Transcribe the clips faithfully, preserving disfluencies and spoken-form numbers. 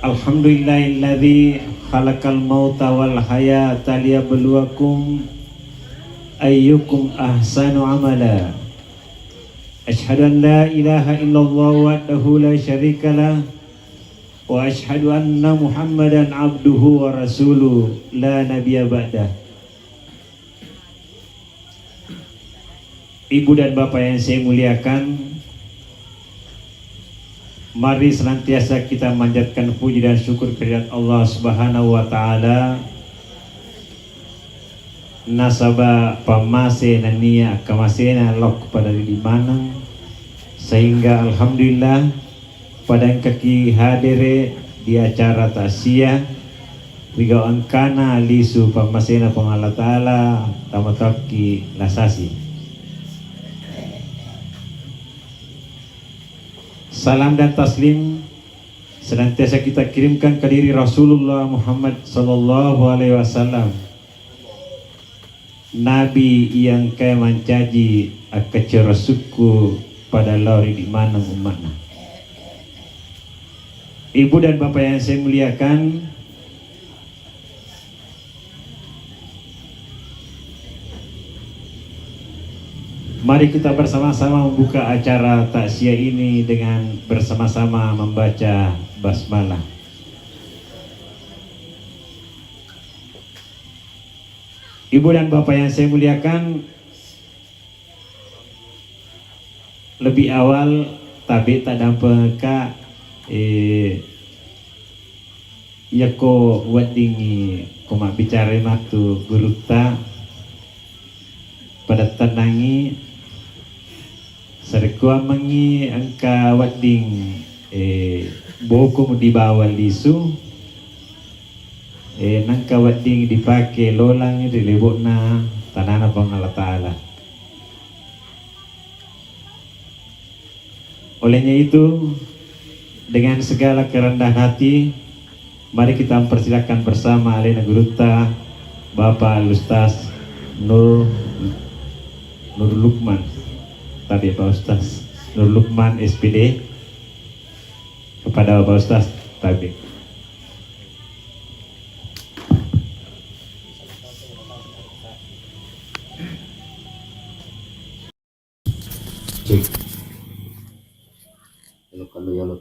Alhamdulillahilladzi khalaqal mauta wal hayata liyabluwakum ayyukum ahsanu amala. Asyhadu an la ilaha illallah wahdahu la syarikalah, wa asyhadu anna Muhammadan abduhu wa rasuluh la nabiyya ba'dah. Ibu dan Bapak yang saya muliakan, mari senantiasa kita manjatkan puji dan syukur kehadirat Allah Subhanahu wa Ta'ala, nasaba pammase nennia akkamasena lokko pada ridi maneng, sehingga alhamdulillah, pada engkaki hadere di acara takziah, rigau engkana lisu pammasena Puang Allah Ta'ala, tama tokki lasasi. Salam dan taslim senantiasa kita kirimkan ke diri Rasulullah Muhammad sallallahu alaihi wasallam. Nabi iya engkae mancaji akkaccero sukku pada lao ridi maneng umma'na. Ibu dan Bapak yang saya muliakan, mari kita bersama-sama membuka acara takziah ini dengan bersama-sama membaca basmalah. Ibu dan Bapak yang saya muliakan, lebih awal tabe tadampengka, eh, yakko weddingngi ko mabbicara matu gurutta, pada tenangi. Sarekkuammengngi engka wedding, eh, bokong dibawa lisu, eh, nengka wedding dipake lolang ri lebo'na tanana Puang Allah Ta'ala. Olehnya itu, dengan segala kerendahan hati, mari kita mempersilakan bersama alena gurutta, Bapak Al-Ustaz Nur, Nur Lukman. Tabe Pak Ustaz Nur Lukman, S P D, kepada Bapak Ustaz. Tabe. Cek. Halo, halo, halo.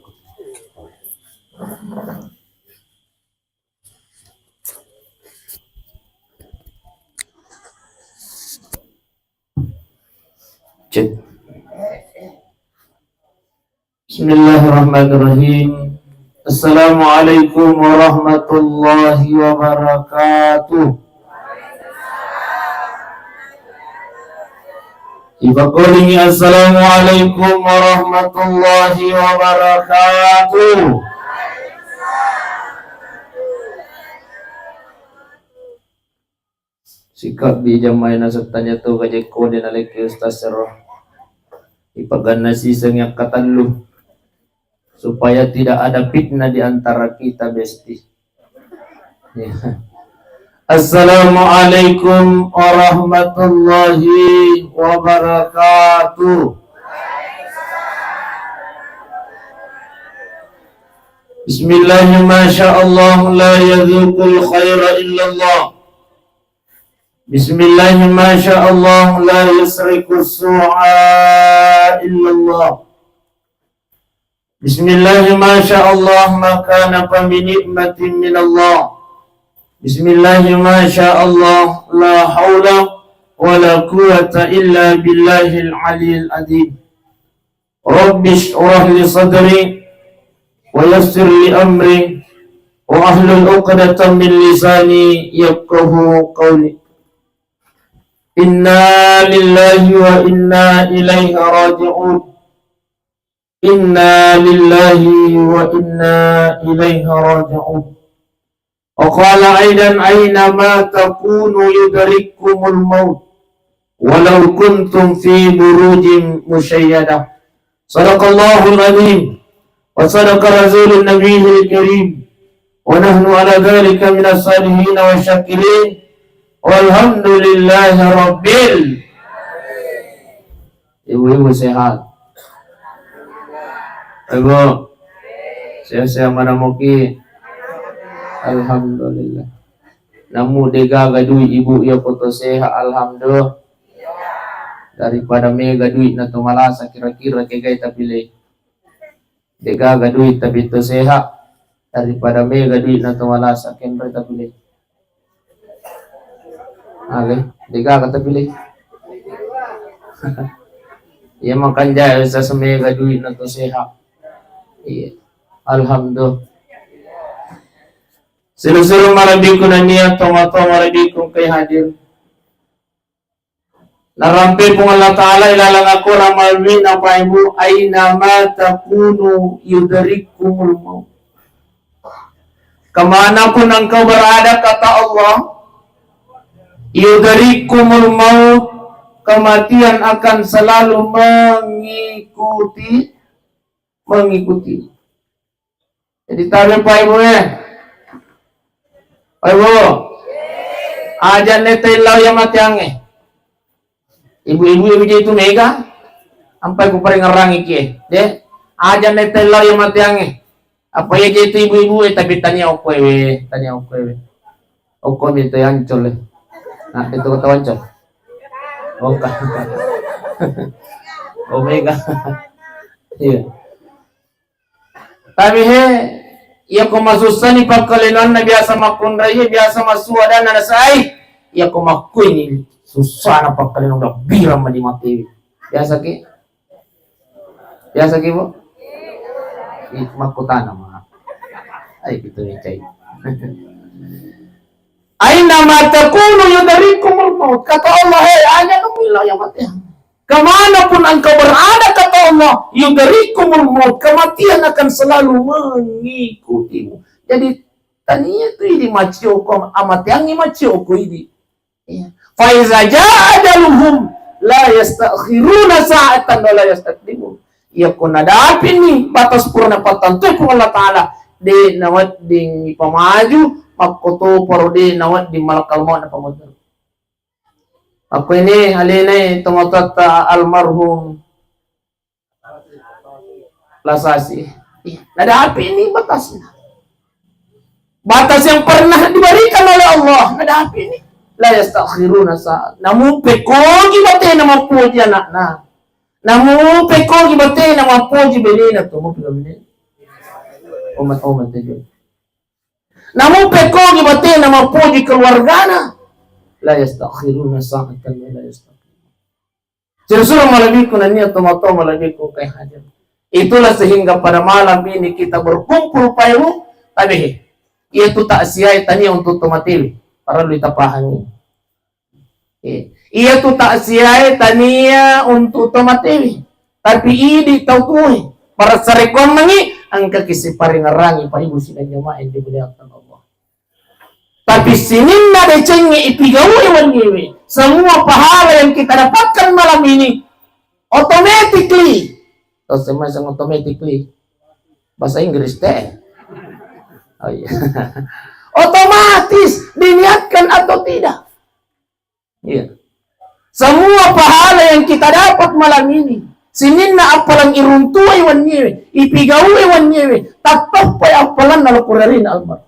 Cek. Bismillahirrahmanirrahim. Assalamualaikum warahmatullahi wabarakatuh. Ipakkolingi, assalamualaikum warahmatullahi wabarakatuh. Sikabbi jammae nasetta nyato gajekkode nalekki ustaz sero. Ipaganna siseng yakkatellu supaya tidak ada fitnah di antara kita, besti. Ya. Assalamualaikum warahmatullahi wabarakatuh. Bismillahirrahmanirrahim. Masya Allah, la yadzuqul khaira illallah. Bismillahirrahmanirrahim. Masya Allah, la yasriqus su'a illallah. Bismillahirrahmanirrahim. Masya Allah, ma kana fa bi ni'matin minallah. Bismillahirrahmanirrahim. Masya Allah, la haula wa la quwwata illa billahil aliyil azim. Rabbi shrah li sadri wa yassir li amri wa ahlul uqdatan min lisani yafqahu qawli. Inna lillahi wa inna ilaihi raji'un. Inna lillahi wa inna ilaihi raji'un. Wa qala aidan, "Aina ma takunu yudrikkumul maut, walau kuntum fi burujin musyayyada." Sadaqallahul azim, wa sadaqa rasulun nabiyil karim, wa nahnu ala dzalika minas salihin wa syakirin, walhamdulillahi rabbil. Ibu-ibu sehat? Ibu, sehat-sehat mana muki? Alhamdulillah. Namu degaga duit ibu iya foto sehat, alhamdulillah. Daripada mega duit na to malasa, kira-kira kegai tapilih. Degaga duit tapi to sehat, daripada mega duit na to malasa, kenre tapilih. Oke, degaga tapilih. Iya, makanja bisa semega duit na to sehat. Iya. Alhamdulillah. Suru-suru malebbiku nania, toma-toma malebbiku kai hadir. Narampe Puang Allah Ta'ala ilalang akorang malebbi na paibu, "Aina ma takunu yudrikkumul maut." Kemanapun engkau berada, kata Allah, "yudrikkumul maut," kematian akan selalu mengikuti, mengikuti. Jadi tabe Pak Ibu e. Pak Ibu. Aja nete lao ya mateange. Ibu-ibu e itu mega. Ampai ku paringerangi kie. De. Aja nete lao ya mateange. Apa ya je itu ibu-ibu e, tapi tania okko ewe, tania okko ewe. Okko mi to Ancol e. Nah, itu kota Ancol. Oka. Omega. Iya. Tapi he, iya ko masussani pakkalenoanna biasa makkunrai, biasa massuadanna nasai. Iya ko makkuini sussana pakkalenoang, udah birang mani mati. Biasa ki? Biasa ki, Bu? Ih, makkutana ma. Ai kita micai. "Aina ma takunu yudrikkumul maut." Kata Allah, "Hei, aja nemu lao ya mate. Kemanapun engkau berada," kata Allah, "yudrikkumul maut, kematian akan selalu mengikutimu." Jadi tania tu idi macioko, amateangi macioko idi. Iya. "Fa iza jaa ajaluhum la yastakhiruna sa'atan wa la yastaqdimun." Iya ko nadapini batas purana pattantue Puang Allah Ta'ala, de nawedding ipamaju, makkotoparo de nawedding malakkal maut napamaju. Akko ini alena tomatoatta almarhum Lasasi. Iya, nadapi ini batasnya. Batas yang pernah diberikan oleh Allah, nadapi ini. La yastakhiruna saat. Namu pekogi batena mappoji anakna. Namu pekogi batena mappoji benena tu, mau bilang ini. Omat-omat aja. Namu pekogi batena mappoji keluargana. La yastakhiruna sa'atan wa la yastaqdimun. Sirusuro malebbiku nennia tomatoa malebbiku engkae hajat. Itulah sehingga pada malam ini kita berkumpul, Pak Ibu, tabe he. Iyatu taksiae tania untuk tomatewe. Parellu tapahangi. Eh, iyatu taksiae tania untuk tomatewe. Tapi idi tau tuoe. Para sarekkuammengngi, engkaki siparingerangi, Pak Ibu sidang jamaah yang dimuliakan Allah. Tapi sininna decengnge ipigaue wenniewe, semua pahala yang kita dapatkan malam ini automatically, oh, semua yang automatically, bahasa Inggris teh. Oh iya. Otomatis diniatkan atau tidak. Iya. Semua pahala yang kita dapat malam ini, sininna appalang iruntuai wenniewe, ipigaue wenniewe, tattoppai appalanna lo kurerina almarhum.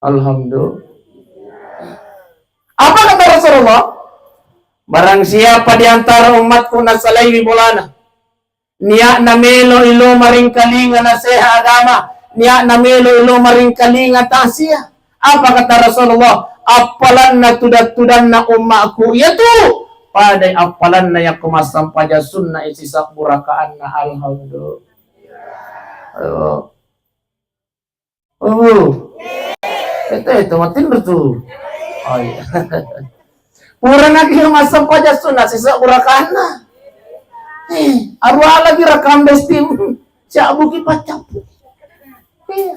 Alhamdulillah. Apa kata Rasulullah? Barang siapa di antara umatku nasalaiwi bolana, nia'na melo ilo maringkalinga naseha agama, nia'na melo ilo maringkalinga tasia. Apa kata Rasulullah? Appalanna tudat-tudanna ummaku iyatu padai appalanna yakko massampaja sunna e sisabbu rakaanna. Alhamdulillah. Ayo. Oh. Itu, itu, matinro tu. Oh, iya. Pura naki massampaja sunna sisabbu rakaanna. Eh, arua lagi rakam bestim. Siabuki paccapu. Iya.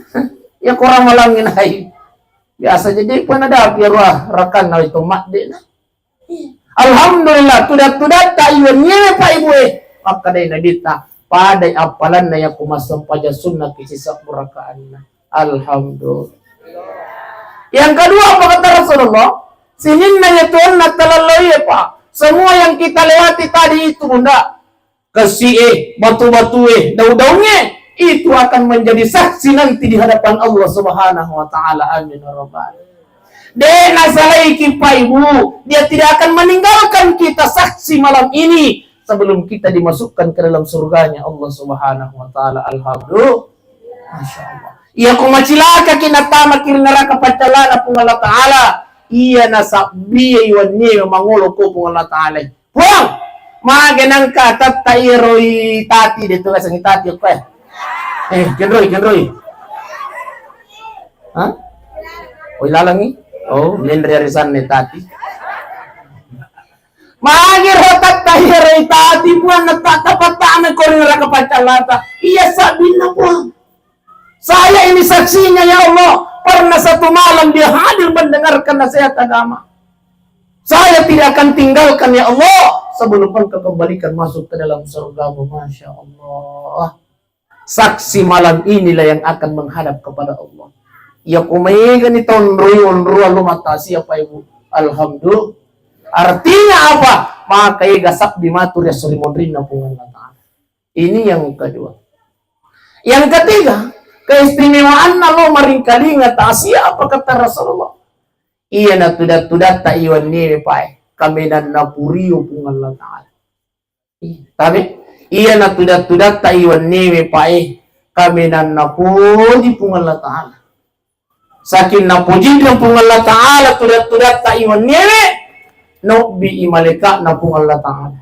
Ya kurang malangin hai. Biasa jadi pernah ada biar wah rakan na itu mak dek na. Alhamdulillah, tudat-tudatta iwenniewe, Pak Ibu e. Makkedai Nabitta, padai appalanna yakko massampaja sunna ki sisabbu rakaanna. Alhamdulillah. Yang kedua, apa kata Rasulullah? Sininna yatuonna talalloie, Pak. Semua yang kita lewati tadi itu, Bunda. Kesi e, batu-batu e, daung-daung e. Itu akan menjadi saksi nanti di hadapan Allah Subhanahu wa Ta'ala. Amin ya Rabbal. De' nasalaiki, Pak Ibu, dia tidak akan meninggalkan kita saksi malam ini sebelum kita dimasukkan ke dalam surganya Allah Subhanahu wa Ta'ala. Alhamdulillah. Masya Allah. Iya, ko macilaka ki nattama ki ri neraka paccalana Puang Allah Ta'ala. Iya nasabbiai wennie mangolo ko Puang Allah Ta'ala. Puang, mage nangka tatta iyaro i tati, de' tu gasengngi tati okko e. Eh, kenroi, kenroi. Hah? Oh, ilalengngi? Oh, menre arisanna tati. Mage ro tatta iyaro i tati, Puang, natta-, tapattana ko ri neraka paccalata. Iya sabbinna, Puang. Saya ini saksinya, ya Allah. Pernah satu malam dia hadir mendengarkan nasihat agama. Saya tidak akan tinggalkan, ya Allah, sebelum Engkau kembalikan masuk ke dalam surgamu. Masya Allah. Saksi malam inilah yang akan menghadap kepada Allah. Ya, ko maegani taonroi onroa lo mata siapa, Ibu? Alhamdulillah. Artinya apa? Maka ega sabbi matu ri esso ri monrinna Puang Allah Ta'ala. Ini yang kedua. Yang ketiga, keistimewaanna lo maringkalinga ta'ziah, apa kata Rasulullah? Iya natuda-tudatta iwenniwe pae, kamenanna purio Puang Allah Ta'ala. Ih, tabe? Iya natuda-tudatta iwenniwe pae, kamenanna puji Puang Allah Ta'ala. Saking napojinna Puang Allah Ta'ala tuda-tudatta iwenniwe, nobbi i malaika'na Puang Allah Ta'ala.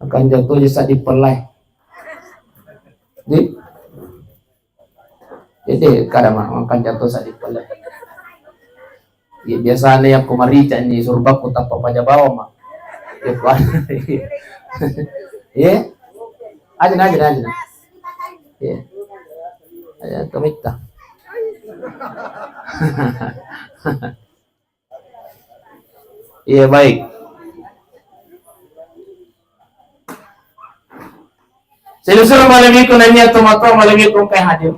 Makanjatoji saddi pellai. Di? Jadi kada ma-, makanjato saddi pellai. Iya, biasanya yang ko marica ni suruh baku tappa paja bawa ma. Iya, kuat. Iya. Aja na, aja na, aja na. Iya. Aja kamitta. Iya, baik. Silusuru malebbiku nanya tomatoa malebbiku engkae hadir.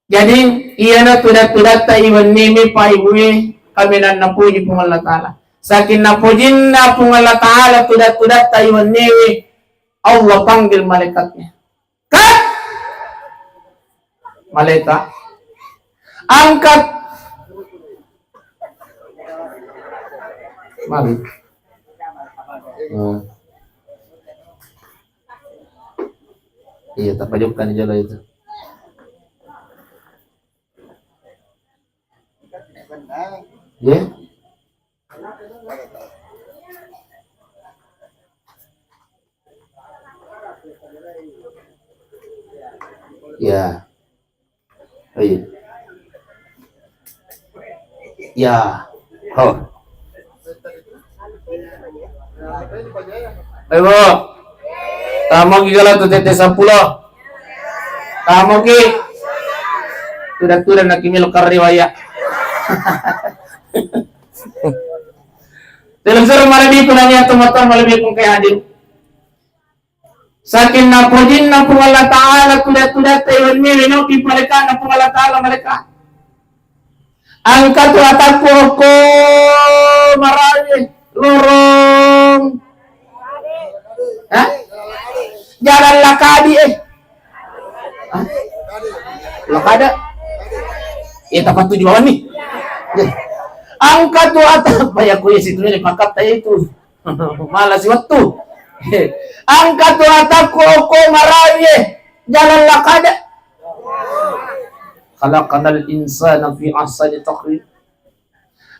Jadi, iyana tuda-tudatta iwenniwe, Pak Ibu e, kamenanna puji Puang Allah Ta'ala. Saking napojinna Puang Allah Ta'ala tuda-tudatta iwenniwe, Allah panggil malaikatnya. Kat! Malaikat. Angkat. Mari. Oh. Iya, tapajukkan jolo itu. Iya. Ya. Ayo. Ya. Ho. Ayo, Bu. Tamoki gala tu tette seppulo. Tamoki. Tuda-tuda naki melo karri waya. Telung suru marabiku nani atau matang marabiku engkae hadir. Saking napojinna Puang Allah Ta'ala tuda-tudatta iwenniwe, nobbi malaikatna Puang Allah Ta'ala, malaikat. Angkatu atakku okko marawi lorong. Hah? Jalan Lakadi, eh. Hah? Lakada. Eh, tepat tujuan nih. Eh. Angkatu atakku, ya, ku ya situ ini pakatta itu. Mala si wettu. Angkatu atakku okko marawi, eh. Jalan Lakada. Khalaqnal insana fi ahsani taqwim.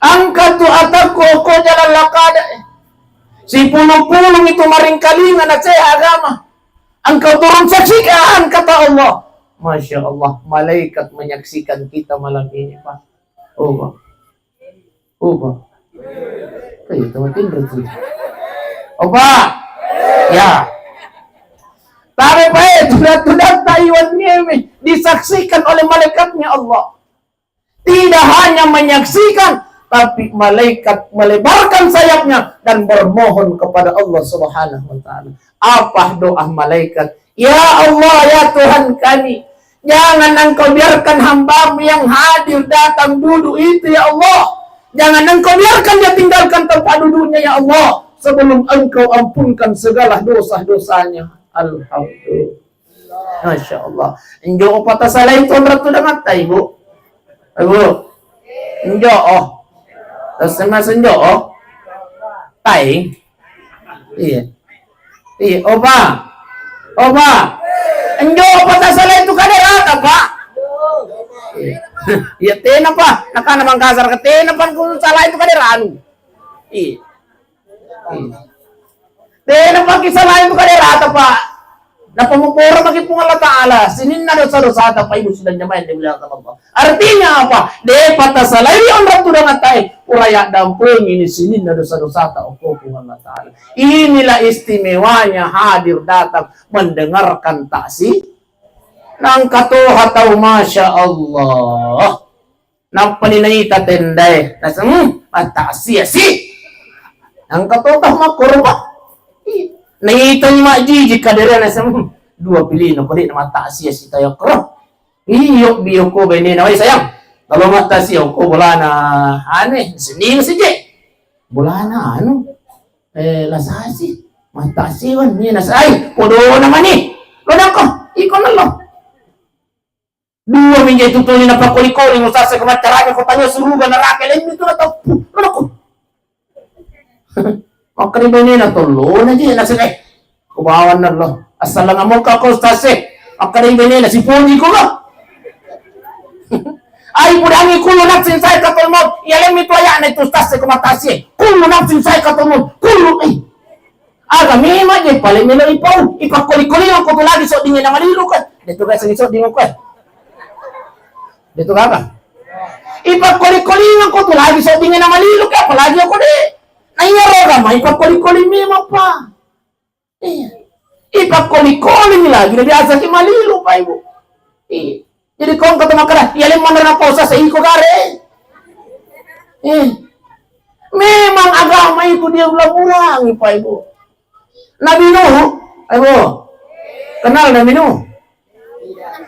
Angkatu atakku okko Jalan Lakada. Sipulung-pulung itu maringkalinga naceha agama. Engkau turun saksikan kata Allah. Masya Allah, malaikat menyaksikan kita malam ini, Pak. Oh, Pak. Oh, Pak. Kayak teman pindah tuh. Oh, Pak. Ya. Tapi, Pak, eh, tuda-tudatta iwenniwe disaksikan oleh malaikatnya Allah. Tidak hanya menyaksikan, tapi malaikat melebarkan sayapnya dan bermohon kepada Allah Subhanahu wa Ta'ala. Apa doa malaikat? Ya Allah, ya Tuhan kami, jangan Engkau biarkan hamba-Mu yang hadir datang duduk itu, ya Allah. Jangan Engkau biarkan dia tinggalkan tempat duduknya, ya Allah. sebelum Engkau ampunkan segala dosa-dosanya. Alhamdulillah. Masya Allah. Enjo patasalai tu onrang tu damatta, Ibu. Ibu. Enjo, oh. Terus sama senjo, oh. Tai. Iya. Iya, opa. Opa. Enjo patasalai tu kaderata, Pak. Iya. Iya, tena, Pak. Nakana Mangkasar ke tena, Pak, ku salai tu kaderanu. Iya. Iya. Tena paki salai tu kaderata, Pak. Napamupura maki Puang Allah Ta'ala sininna dosa-dosata, Pak, Ibu, sidang jamaah yang dimuliakan Allah. Artinya apa? Depa tasalai onrang tu damattae, pura yaddampengi ni sininna dosa-dosata okko Puang Allah Ta'ala. Inilah istimewanya hadir datang mendengarkan taksi. Nangka toha tau, Masya Allah. Nappani naita tendae, naseng, hmm, mattasia si. Nangka toha makkoro, Pak. Ih, naitani majjiji kadere, naseng, hmm, dua pilino kode na mattasia si tayo koro. Iyo, biyo ko benena, wai sayang. Kalau mattasia ko bolana ane, sening seje. Bolana anu, eh, lasasi. Mattasia wan, ni nasai, podona mani. Lo nako, iko nallo. Dua minjai tutuni napakkoli-koli, musasse ko maccarame ko tania suruga neraka, lemmi tu nateppu. Manakku. Makkeda benena tollona je naseng, eh. Ko bawanna lo. Assalanga mokka ko ustaz e. Makkeda benena sipoji ko lo. Ai pudangi kullu nafsin saikatul maut. Iya lemmi tu ayana itu ustaz e ko matasi e. Kullu nafsin saikatul maut. Kullu, eh. Aga memang je paling melo ipau, ipakkoli-kolingeng ko tu lagi soddingnge namalilu ko. Detu ga sengi sodding ko. Detu gaga. Ipakkoli-kolingeng ko tu lagi soddingnge namalilu ko, apalagi ko de. Na iya roga mai ipakkoli-koli memang, Pak. Iya. Ipakkoli-koli lagi, na biasa ki malilu, Pak, Ibu. Iya. Jadi kongko tu makkeda, iya lemma nara posa seiko gare. Eh. Memang agama itu dia ulang-ulangi, Pak, Ibu. Nabi Nuh, Ibu. Kenal Nabi Nuh?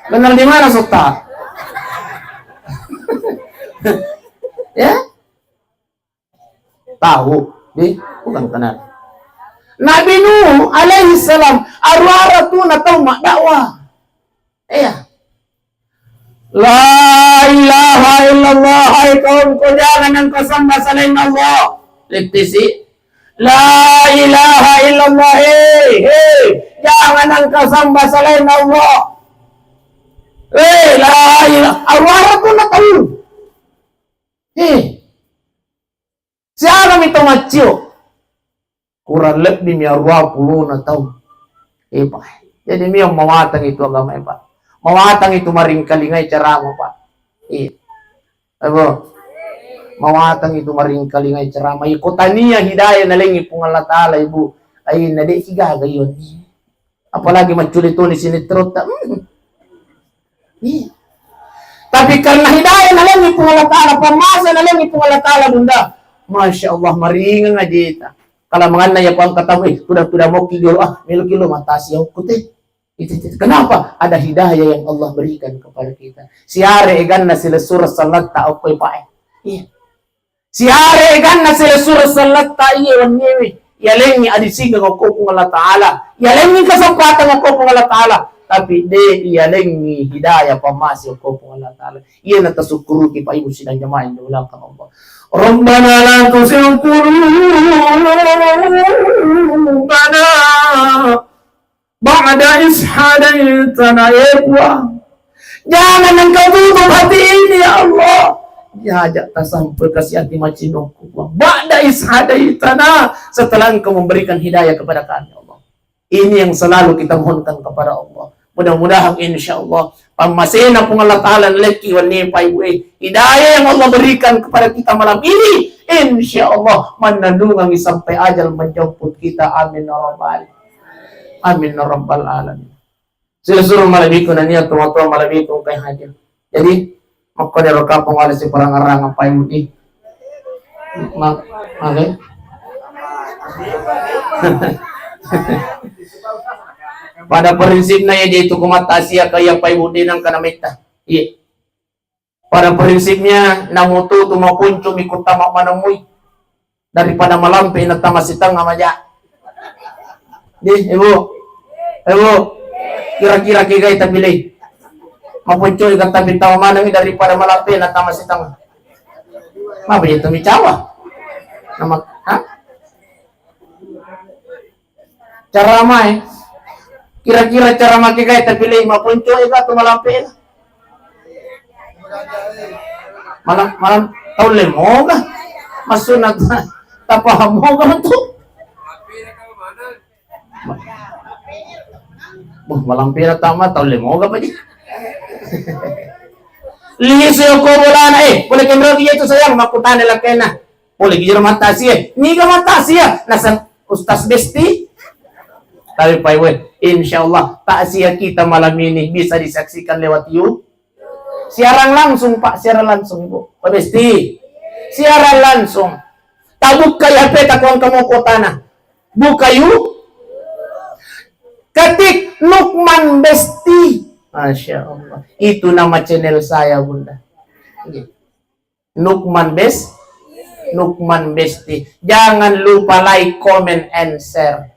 Kenal di mana, Sutta? Ya? Tahu, di bukan kenal. Nabi Nuh alaihi salam, aruara tu na tau maddakwah. Iya. La ilaha illallah, hai kaumku, jangan engkau sembah selain Allah. Littisi. La ilaha illallah, hei, hei, jangan engkau sembah selain Allah. Hei, la ilaha, aruara tu na tau. Hei. Siagami to maccio? Kurang lebbi mi aruwa pulona taung. Eh, Pak. Jadi, mio mawatang itu agama, eh, Pak. Mawatang itu maringkalingai carama, Pak. Iya. Ebo. Mawatang itu maringkalingai carama. Iko tania hidayah nalengi Puang Allah Ta'ala, Ibu. Ai, na de' kigaga iyo ni. Apalagi maccule toni sinetrotta. Hmm. Iya. Tapi karena hidayah nalengi Puang Allah Ta'ala, pammase nalengi Puang Allah Ta'ala, Bunda. Masya Allah, maringeng ajeta. Kala manganna ya kuang katamu, eh, tuda-tuda moki jolo, ah, meloki lo matasi okko te. Itu, itu. Kenapa? Ada hidayah yang Allah berikan kepada kita. Siare eganna silessureng sallatta okko e, Pak, eh. Iya. Siare eganna silessureng sallatta iye wenniewe, yalengngi adisingeng okko Puang Allah Ta'ala, yalengngi kesempatan okko Puang Allah Ta'ala, tapi de' yalengngi hidayah pammase okko Puang Allah Ta'ala. Iyana tasukkuruki, Pak, Ibu, sidang jamaah yang dimuliakan Allah. Rabbana la tuzigh qulubana ba'da idh hadaytana, eh, Puang. Jangan Engkau tutup hati ini, ya Allah. Diajak tasampe kasi hati macinokku, Puang. Ba'da idh hadaytana, setelah Engkau memberikan hidayah kepada kami, Allah. Ini yang selalu kita mohonkan kepada Allah. Mudah-mudahan, insya Allah, pammasena Puang Allah Ta'ala nalekki wenni, Pak, Ibu, eh, hidayah yang Allah berikan kepada kita malam ini, insya Allah, mannennungangi sampai ajal menjemput kita. Amin ya rabbal Amin ya rabbal alamin. Sila suruh malebbiku nania tua-tua malebbiku engkai haja. Jadi, makko dero kapang wale si perang-arang apa yang ini. Ma-, oke. Pada prinsipnya ya, dia itu kumat Asia kaya apa ibu dinang kana metta. Iya. Pada prinsipnya, namutu tu mapuncu mi kutama manemui. Daripada malampe na tama sitengnga maja. Di, Ibu. Ibu. Kira-kira kegai tapilei. Maponcoi ka tapi tau manengi daripada malampe na tama sitengnga. Mapa itu micawa? Nama, ha? Cara mai. Kira-kira cara make kai tapilei maponcoi ka tu malampe ka? Malam, malam tau lemoga. Maksudna ta-, tapaham moga tu. Wah, malampe na tama tau lemoga apa ji? Lisu ko bolana, eh, boleh kenrogi itu sayang, makkutana lakena. Boleh gijero mata asie. Niga mata asie? Nasang Ustaz Besti. Tapi pai we, insya Allah takziah kita malam ini bisa disaksikan lewat you. Siaran langsung, Pak, siaran langsung, Ibu. Pak Besti. Siaran langsung. Tabukka I H P ta kuang kamu kotana. Buka you. Ketik Nukman Besti. Masya Allah. Itu nama channel saya, Bunda. Nukman Bes-, Nukman Besti. Jangan lupa like, comment, and share.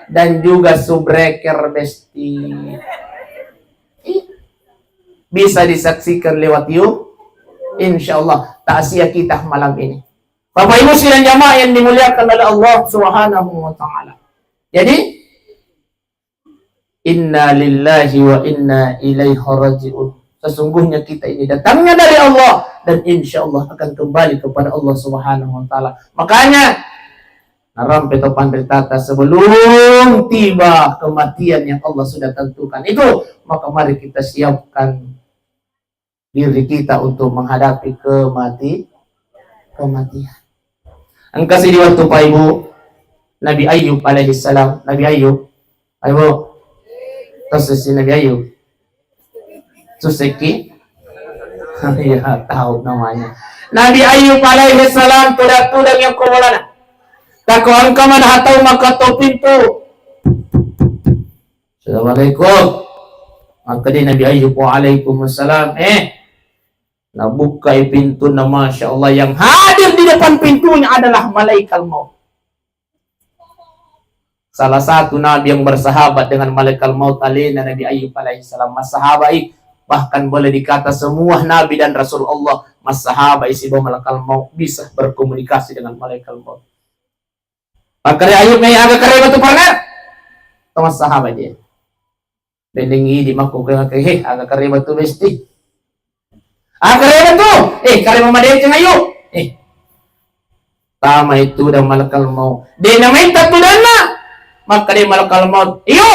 Dan juga subscribe Besti. Bisa disaksikan lewat you. Insya Allah, takziah kita malam ini. Bapak Ibu sidang jamaah yang dimuliakan oleh Allah Subhanahu wa Ta'ala. Jadi, inna lillahi wa inna ilaihi raji'un. Sesungguhnya kita ini datangnya dari Allah dan insya Allah akan kembali kepada Allah Subhanahu wa Ta'ala. Makanya, narampe to panritata sebelum tiba kematian yang Allah sudah tentukan itu, maka mari kita siapkan diri kita untuk menghadapi kemati-, kematian. Engka si di waktu Pak Ibu, Nabi Ayub alaihissalam, Nabi Ayub, Pak Ibu, terus si Nabi Ayub, suseki, ya tahu namanya. Nabi Ayub alaihissalam, tuda-tuda yang kobolana. Tako engka mana hatau maka to pintu. Assalamualaikum. Maka dia Nabi Ayub, "Waalaikumsalam." Eh, nabukkai pintu, na Masya Allah, yang hadir di depan pintunya adalah malaikat maut. Salah satu nabi yang bersahabat dengan malaikat maut alena Nabi Ayub alaihissalam. Massahabai, bahkan boleh dikata semua nabi dan rasul Allah massahabai sibawa malaikat maut, bisa berkomunikasi dengan malaikat maut. Makkeda Ayub, "Mai aga kareba tu parna?" Tau massahabat je. Benneng idi makko ke, "He, aga kareba tu Besti?" "Aga kareba tu?" "Eh, kareba madeceng Ayub." Eh. Tama itu dan malakal maut. De na main tatudanna. Makkeda malakal maut, "Iyo,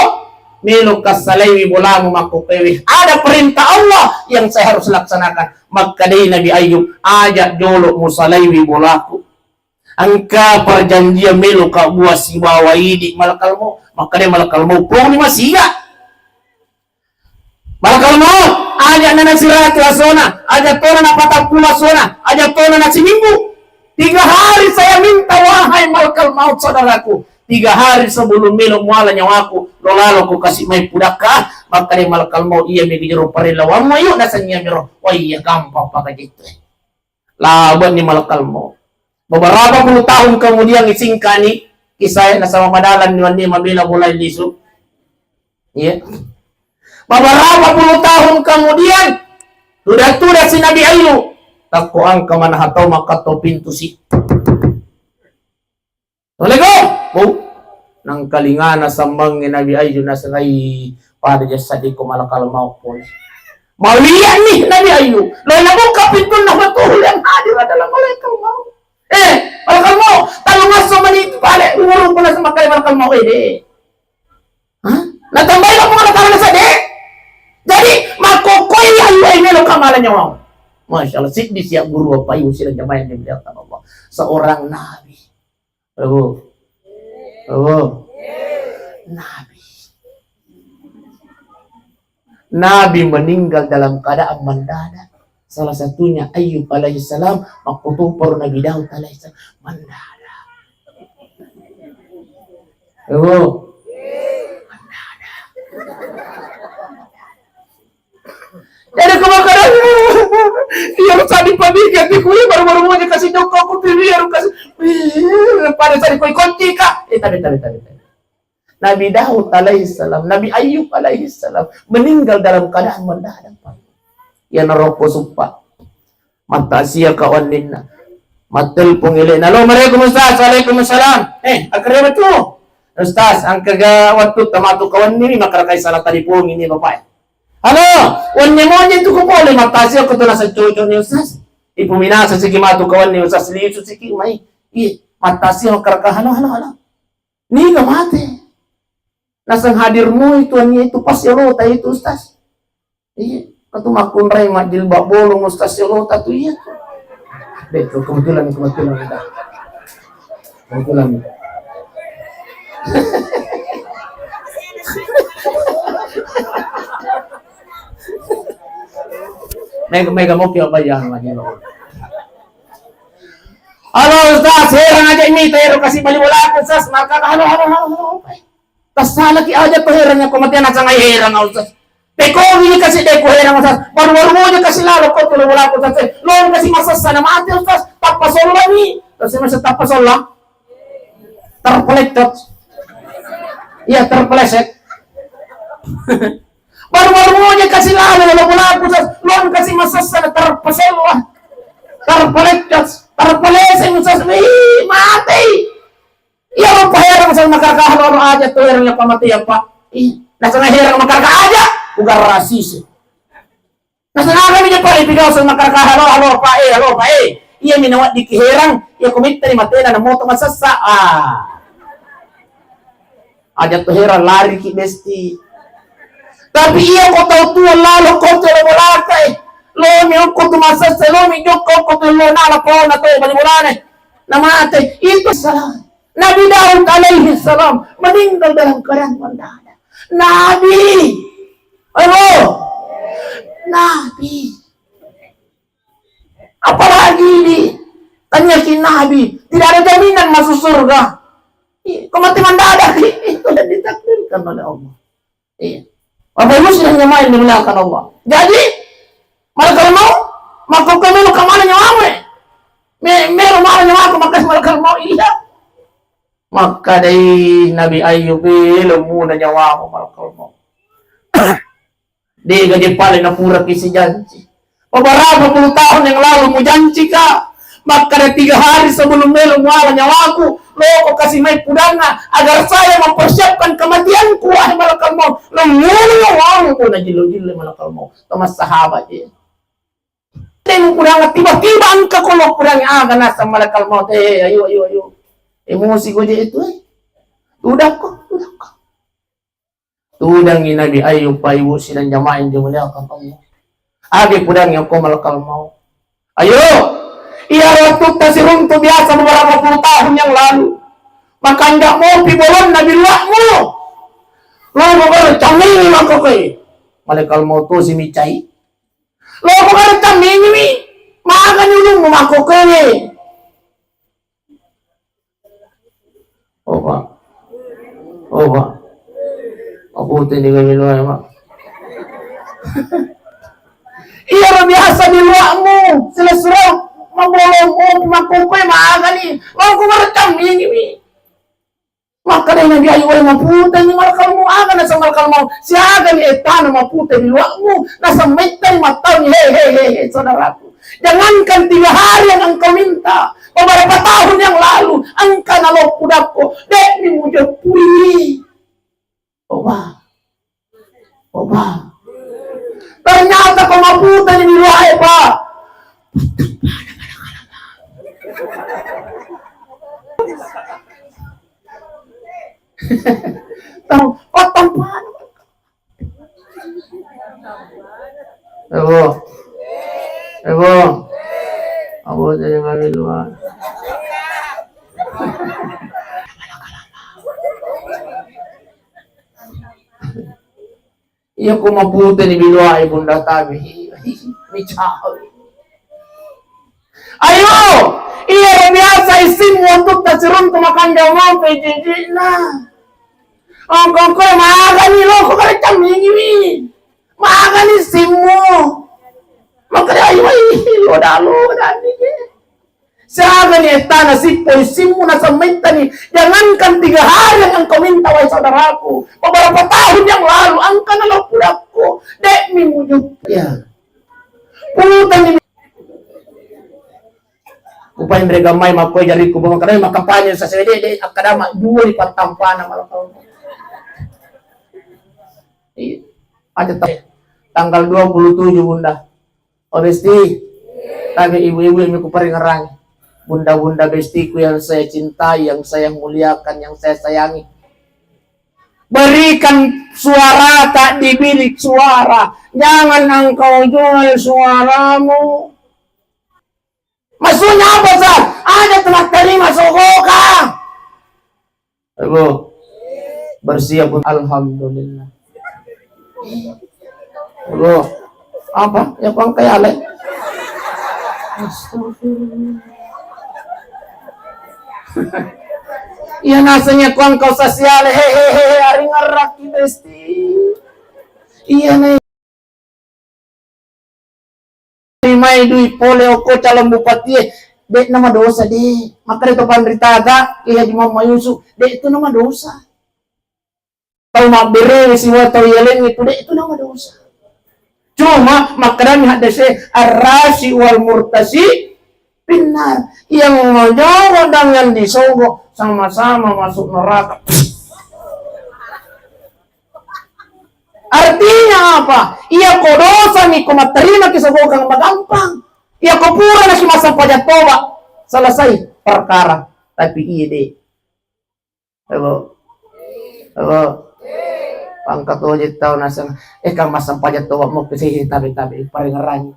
melo kassalaiwi bolamu makko kewe. Ada perintah Allah yang saya harus laksanakan." Makkeda Nabi Ayub, "Aja jolo musalaiwi bolaku." Engka perjanjian meloka buat sibawa idi malakal maut. Makkeda malakal maut, "Purani masiga." Malakal maut, aja na nasiratu asona, aja tona napatappulo asona, aja tona nasiminggu. Tiga hari saya minta, wahai malakal maut, saudaraku. Tiga hari sebelum melo muala nyawaku, lo lalo ko kasi mai pudakka. Makkeda malakal maut, "Iya mi gijero parellawammu, ayo nasennia miro." Wah, iya gampang pakajitu. Labenni malakal maut. Beberapa puluh tahun kemudian, isingkani kisah nasaba madalanni wenni mabela bola lisu. Iya. Beberapa puluh tahun kemudian, tuda-tuda si Nabi Ayub. Takko engka mana hatau maka to pintu si. Assalamualaikum. Bu, nangkalingana sambangnge Nabi Ayub nasengai pada jasadiko malakal maut pole. Maulianni Nabi Ayub. Lo nabuka pintunna, betul yang hadir adalah malaikat maut. Eh, malaikat maut, tallung esso mani pale, umur pula sama kali malaikat maut, eh, deh. Hah? Natambai apa malaikat maut, deh? Jadi, makkokoi Ayub, eh, melo kamala nyawa. Masya Allah, siddi siap guru apa Ayub, sidang jamaah yang dimuliakan Allah. Seorang nabi. Abu. Abu. Nabi. Nabi meninggal dalam keadaan mendadak. Salah satunya Ayub alaihissalam, makkutoparo Nabi Daud alaihissalam, mendadak. Abu. Mendadak. Jadi kemakanya, iya, lu tadi pagi ganti kue baru-baru mau dikasih joko aku pilih ya, lu kasih. Wih, Pada sari koi kunci ka. Eh, tabe, tabe, tabe, tabe. Nabi Daud alaihissalam, Nabi Ayub alaihissalam meninggal dalam keadaan mendadak, Pak. Iya narokko suppa. Mattasia kawanninna. Mattelpong elena. Assalamualaikum Ustaz. Waalaikumsalam. Eh, akkareba tu. Ustaz, angkaga wattu tamatu kawanni ni makarakai salah telepon ini Bapak. Halo, wanni moje tu ko pole mattasia ko tu nasa cocok ni Ustaz. Ipu minasa siki matu kawanni Ustaz lisu siki mai. Iya, mattasia makaraka halo, halo, halo. Niga mate? Naseng hadir moi tuanni itu pas yolota itu, Ustaz. Iya, katu makkunrai majjilbab bolong Ustaz yolota tu iya tu. Betul, kebetulan, kebetulan, Ustaz. Kebetulan. Mega, mega moki apa ya lagi lo. Halo Ustaz, herang aja mi, tero kasih bali bolaku Ustaz, maka halo, halo, halo, halo. Tassalaki aja to herang ko mate nasang ai herang Ustaz. Tekowi kasi de ko herang Ustaz. Baru-baru moja kasi lalo ko tu bola Ustaz. Lo kasi masessa na mate Ustaz. Tappa sollami. Terus masa tappa solla. Terpeleset. Iya, terpeleset. Baru-baru moja kasi lalo lo bola Ustaz. Lo kasi masessa na terpesella. Terpeleset. Terpeleset Ustaz. Wih, mati. Iya, rupa herang sama makaraka halo aja tu herang yang pamati ya, Pak. Ih, nasana herang makaraka aja, bukan rasis. Nasana kami je, Pak, ipigau sama makaraka halo, halo, Pak, eh, halo, Pak, eh. Iya, minawat diki herang, iya, komitta ni matena na moto masessa. Ah. Aja tu herang lari ki besti. Tapi iya ko tau tua lalo ko tu lo bolaka, eh. Lo mi okko tu masessa, lo mi jokko okko tu lo nala pona tu bali bolane. Na mate. Itu salah. Nabi Daud alaihi salam meninggal dalam keadaan mendadak. Nabi. Ayo. Nabi. Apalagi di tanya si Nabi, tidak ada jaminan masuk surga. Ih, kau mati mendadak, itu sudah ditakdirkan oleh Allah. Iya. Bapak Ibu sudah nyamai dimuliakan Allah. Jadi, malakal maut, maka kau melo kemana nyawamu, eh? Me-, melo mana nyawaku, maka malakal maut, iya. Maka dai Nabi Ayub, eh, lo muna nyawamu, malakal maut. Dega je pale napura kisi janji. Beberapa puluh tahun yang lalu mujanji ka, makkada tiga hari sebelum melo muala nyawaku, loko kasi mai pudanna agar saya mempersiapkan kematianku, wahai malakal maut. Namun nyawamu pun najillo-jillo malakal maut. Teman sahabat ya. Temu pudanna tiba-tiba engka kolo pudanna aga nasang malakal maut. Eh, ayo, ayo, ayo. Emosi ko je itu, eh. Udah kok, udah kok. Tudangngi Nabi Ayub, Pak Ibu sidang jamaah yang dimuliakan Allah. Agi pudangngi okko malakal maut. Ayo, iya waktu tasiruntu biasa beberapa puluh tahun yang lalu. Makanja mopi bolon Nabi luakmu. Lo mau baru camini mako koe. Malakal maut tosi micai. Lo mau baru camini mi. Makan ulung mako koe. Oh, Pak. Oh, Pak. Aku tadi kami luar, Pak. Iya, lo biasa di luarmu. Selesura mabolong, oh, makukui, magani. Lo aku baru camini mi. Maka dari Nabi Ayub, "Wahai mapute ni malakal maut, aga naseng malakal maut. Siaga ni etana mapute di luarmu, naseng metta ni mattau ni, he, he, he, he, saudaraku. Jangankan tiga hari yang engkau minta, beberapa tahun yang lalu, engka naloppu dakko, dek ni mujeppu ini." Coba. Coba. Ternyata ko mapute ni biluae, Pak. Tahu, oh, tampana. Ebo. Ebo. Abo jadi mami luar. Iya, ko mapute ni biluae bunda tabe. Micau. Ayo, iya biasa isimmu untuk tasiruntu makanja mampe jijikna. Ongkongko magani lo ko kare camingi mi. Magani simmu. Makanya ayo, ayo, lo dalu, dani. Siagani ettana sippo issimmu nasammettani, jangankan tiga hari yang engkau minta, wahai saudaraku, beberapa tahun yang lalu engka nalo pudakku, de'mi mujukka. Ya. Putani. Upainre gammai makkoe jarikku, bawang kadai makapanya sasede, de, akkadama dua di pattampana malah kau. Iya. Aja ta-, tanggal dua puluh tujuh, Bunda. Oh, Besti. Tapi ibu-ibu yang ku paringerangi. Bunda-bunda bestiku yang saya cintai, yang saya muliakan, yang saya sayangi. Berikan suara tak di bilik suara. Jangan engkau jual suaramu. Maksudnya apa, Ustaz? Ada telah terima sogoka. Ibu, bersiap pun. Alhamdulillah. Ibu, apa? Ya, kuang kaya le. Astagfirullah. Iya, nasanya kuang kau sasiale. Hehehe, ari ngeraki, Besti. Iya, nih. Mai dui pole okko calon bupatie, de' nama dosa de'. Makkeda to panritaga, Kiai Haji Muhammad Yusuf, de' tu nama dosa. Tau mabberewe sibawa tau yalengnge tu de' tu nama dosa. Cuma makkedami haddese, arrasi wal murtasi finnar, yang majawa dengan disogo sama-sama masuk neraka. Artinya apa? Iya ko dosami ko matterima ki sogokang magampang. Iya ko pura naki massempajang toba, selesai perkara. Tapi iya de'. Ebo. Ebo. Pangkat ojek tau naseng. Eh, kang massempajang toba mo ke sih, tapi, tapi paringerangi.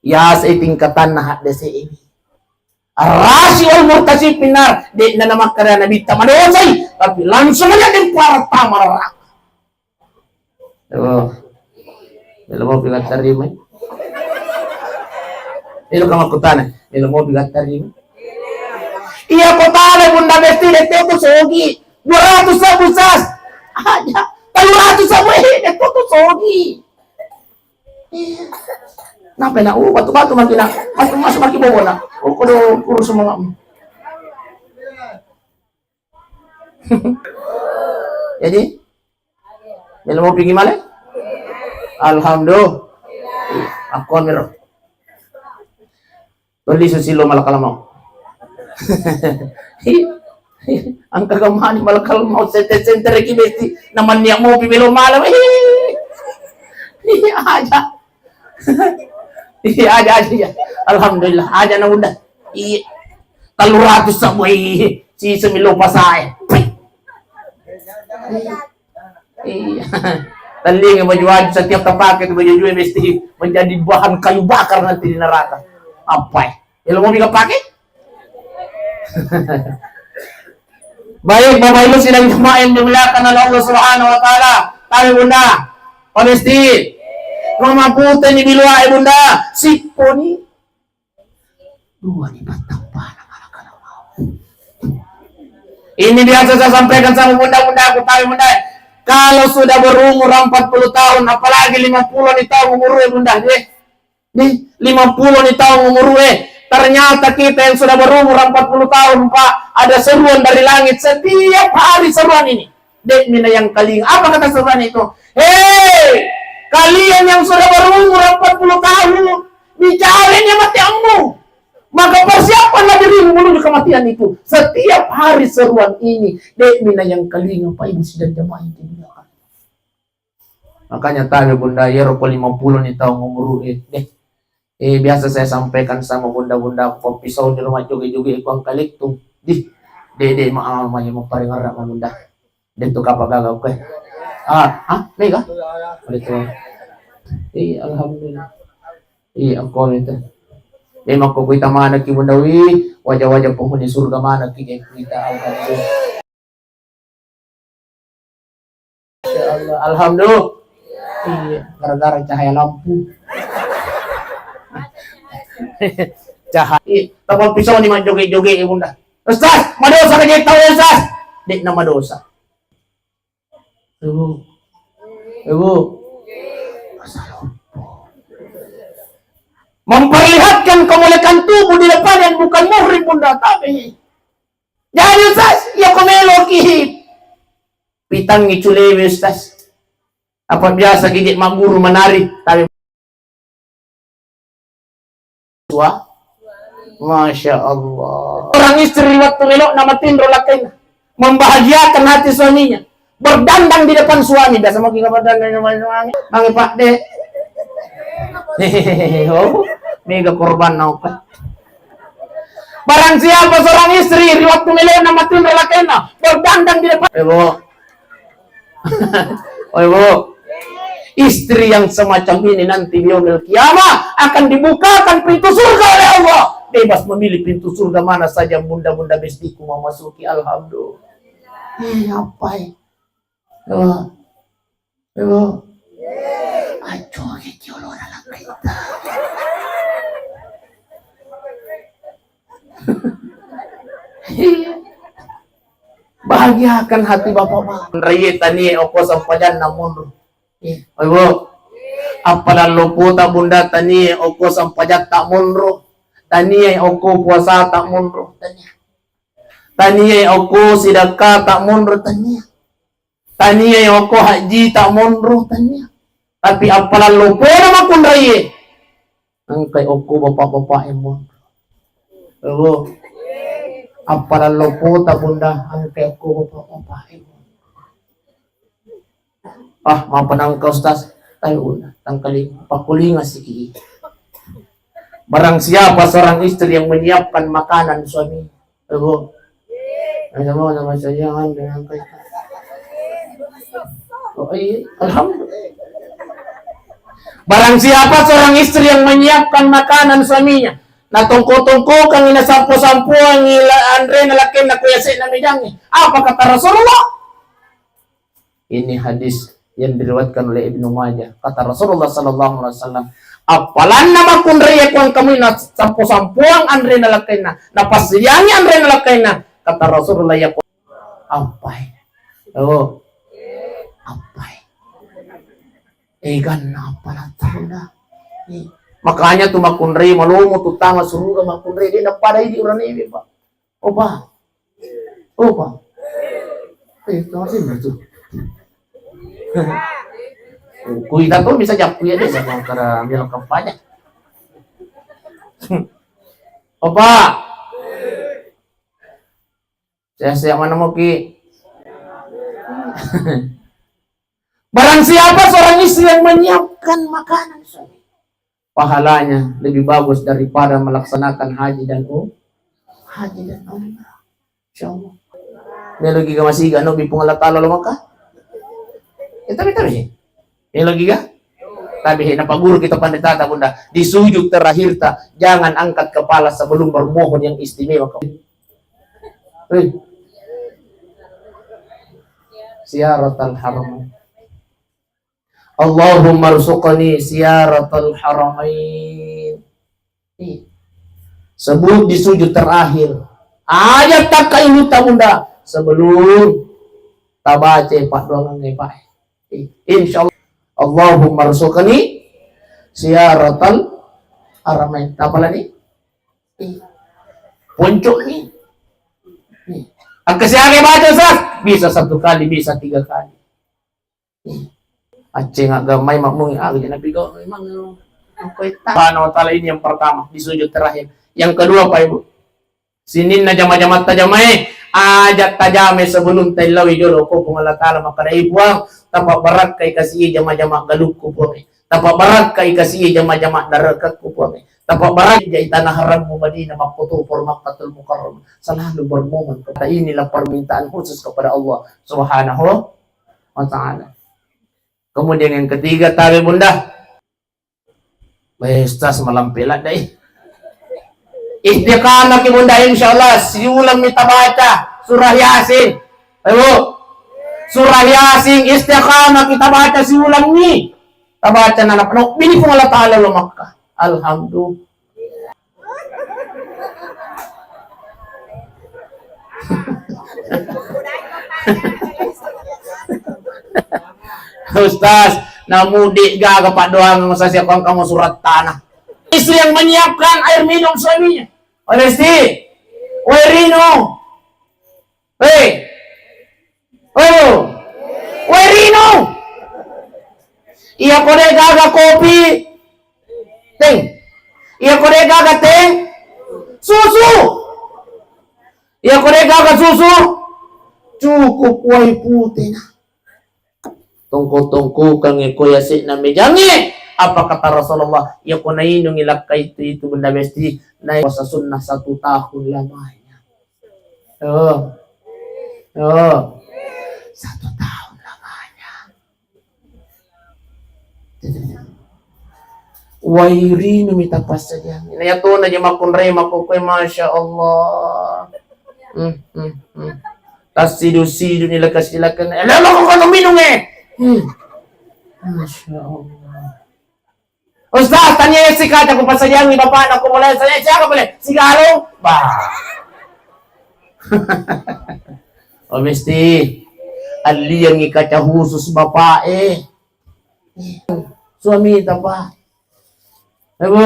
Iya, sai tingkatanna haddese ini. Arrasi wal murtasi finnar, de'na namakkeda Nabitta madosai, tapi langsung aja den kuara tama neraka. Oh. Melo mopi gattarima. Melo kamakkutana, melo mopi gattarima. Iya, kotana Bunda Besti de' tu sogi. Dua ratus ribu sas. Aja. Telu ratus ribu, eh, de' tu sogi. Iya. Napa na? Oh, batu-batu maki na. Masuk, masuk maki bobo na. Oh, kodo kurus semua. Jadi, melo mopi gimana? Alhamdulillah. Aku ambil. Tuli susilo malakal mau. Angka kemani malakal mau senter-senter ki Besti. Namannya mopi melo malam. Iya aja. Iya aja, aja, iya. Alhamdulillah, aja na Bunda. Iya. Telu ratus sabui si semilo pasae. Iya. Tellinga baju-baju setiap terpakai itu baju-baju mesti menjadi bahan kayu bakar nanti di neraka. Apa ya? Ilmu bisa pakai? Baik, Bapak Ibu sidang jemaah yang dimuliakan oleh Allah Subhanahu wa Ta'ala. Tahu Bunda, Pak Besti, Mama Putih ini biluai Bunda, siponi. Dua di pattampana malah kalau mau. Ini biasa saya sampaikan sama bunda-bunda, aku tahu bunda. Kalau sudah berumur empat puluh tahun, apalagi lima puluh nih tahun umurnya bunda, deh. Nih, lima puluh nih tahun umurnya. Ternyata kita yang sudah berumur empat puluh tahun, Pak, ada seruan dari langit setiap hari seruan ini. De'mi na yang kalinga. Apa kata seruan itu? Hei, kalian yang sudah berumur empat puluh tahun, bicara ini mati ammu. Maka persiapkanlah dirimu menuju kematian itu. Setiap hari seruan ini, de'mi na yang kalinga, Pak Ibu sidang jamaah yang dimuliakan. Makanya tanya bunda, ya roko lima puluh nih tahun umur eh, deh. Eh, biasa saya sampaikan sama bunda-bunda, kopi sau di rumah joge-joge ikon kalitung. Dih, dede ma ama yang mau paling ngarap bunda. Dia tuh kapal gagal kue. Ah, ah, mega? Betul. Iya, alhamdulillah. Iya, aku itu. Dia mau kuita mana ki bunda wi, wajah-wajah penghuni surga mana ki kita, alhamdulillah. Ya Allah, alhamdulillah. Iya, gara-gara cahaya lampu. Cahaya. Iya, tapal pisau ni majoge-joge ya bunda. Ustaz, madosa ka jadi tahu Ustaz? Dek nama dosa. Ibu. Ibu. Masa lupa. Memperlihatkan kemolekan tubuh di depan yang bukan muhrim, Bunda, tapi jadi, Ustaz, iya ko meloki pitangngi culewe, Ustaz. Apa biasa gigi magguru menari, tapi sua-, Masya Allah. Seorang istri waktu melokna matinro lakkainna, membahagiakan hati suaminya, berdandang di depan suami. Biasa mau kita berdandang di depan suami. Mangga, Pak, Dek. Oh, mega korban nauka. Barang siapa seorang istri ri waktu melokna matinro lakkainna, berdandang di depan. Eh, Bu. Oh, Ibu. Istri yang semacam ini nanti di yaumil qiyamah akan dibukakan pintu surga oleh Allah. Bebas memilih pintu surga mana saja, Bunda-bunda bestiku, memasuki. Alhamdulillah. Eh, apa, eh? Ibu. Ibu. Aco, kiolo ora lakkaita. Bahagiakan hati bapak-bapak. Raiye tanie okko sempajanna monro. Iya. Ibu. Appalallo pota, Bunda, tanie okko sempajatta monro. Tanie okko puasata monro. Tania. Tanie okko sidakkata monro, tania. Taniai okko hajjita monro, tania. Tapi appalallo pona makkunraiye, engkai okko bapak-bapak e monro. Oh. Appalallo pota, Bunda, engkai okko bapak-bapak e monro. Ah, maaf nangka, Ustaz. Ayo, Bunda, tangkali pakkulinga siki. Barang siapa seorang istri yang menyiapkan makanan suami, Ibu. Ada mau nama saya, kan, dengan kita. Oh, iya, alhamdulillah. Barang siapa seorang istri yang menyiapkan makanan suaminya, natongko-tongkokangi, nasampo-sampoangi la-, anrena lakkainna ko yase'na mejangnge, apa kata Rasulullah? Ini hadis yang diriwayatkan oleh Ibnu Majah. Kata Rasulullah sallallahu alaihi wasallam, "Appalanna makkunrai kuang kamui na sampo-sampoang anrena lakkainna, napassediangi anrena lakkainna." Kata Rasulullah, "Ya ku-, apai? Oh, apai? Eganna appalang tauna." Makanya tu makkunrai malomo tu tama suruga makkunrai de' napada idi urane, Pak. Opa. Opa. Eh, tama sih tu. Kuita tu bisa jappu ya deh sama kara bilang kampanye. Opa. Saya, saya mana mau ki? Barang siapa seorang istri yang menyiapkan makanan suami, pahalanya lebih bagus daripada melaksanakan haji dan um-, haji dan umrah. Insya Allah. Melo giga masiga no bipung Allah Ta'ala lo maka. Ya, tapi, tapi. Melo giga. Tapi, he, napaguru kita pandita ta, Bunda. Di sujud terakhir ta, jangan angkat kepala sebelum bermohon yang istimewa. Hei. Ziyaratal haram. Allahumma rzuqni ziyaratal haramain. Sebelum di sujud terakhir. Aja takka iluta, Bunda, sebelum tabaca paddoangengnge, Pak. Insya Allah. Allahumma rzuqni ziyaratal haramain. Apa lagi? Puncuk ni. Angka siaga baca, Ustaz? Bisa satu kali, bisa tiga kali. Acceng aggamai makmungi aga je napigau memang. Subhanahu wa ta'ala, ini yang pertama di sujud terakhir. Yang kedua, Pak Ibu, sininna jama-jama tajamae, aja tajame sebelum taillawi jolo ko Puang Allah Ta'ala, makkadai Puang, tapabbarakkai kasi jama-jama galukku Puang. Tapabbarakkai kasi jama-jama darekakku Puang. Tapabbarakkai jai tanah harammu Madinah, makkoto poro Makkatul Mukarramah. Selalu bermohon kepada, inilah permintaan khusus kepada Allah Subhanahu wa Ta'ala. Kemudian yang ketiga, tabe Bunda. Bae, Ustaz, malampe ladde. Istiqamah ki Bunda, insya Allah siuleng mi tabaca surah Yasin. Ayo. Surah Yasin, istiqamah kita baca siuleng mi. Tabaca nana penuh bini Puang Allah Ta'ala lo Makkah. Alhamdulillah. Ustaz, namudi gaga paddoang, Ustaz, ya, kong kamu surat tanah. Yang menyiapkan air minum suaminya. Wai Besti, wai Rino. Hei. Ayo. Wai Rino. Iya ko de' gaga kopi. Teng. Iya ko de' gaga teng. Susu. Iya ko de' gaga susu. Cukup wai pute na. Tongko-tongkokang ko yase'na mejangnge. Apa kata Rasulullah? Iya ko nainungi lakkai itu, itu Bunda Besti, naik puasa sunnah satu tahun lamanya. Oh. Oh. Satu tahun lamanya. Wai Rino mita passadiang. Nah, iya to na je makkunrai makkokkoe, Masya Allah. Hmm, hmm, hmm. Tassidu-sidu ni lekas-lekas. Eh, lo, lo, kok minum, eh? Hmm. Masya Allah. Ustaz, tania si kaca ku passadiangi bapakna, ko mulai saya siapa boleh? Sigalu? Bah. Oh, mesti alliangi kaca khusus bapak, eh. Suami tapa. Ibu,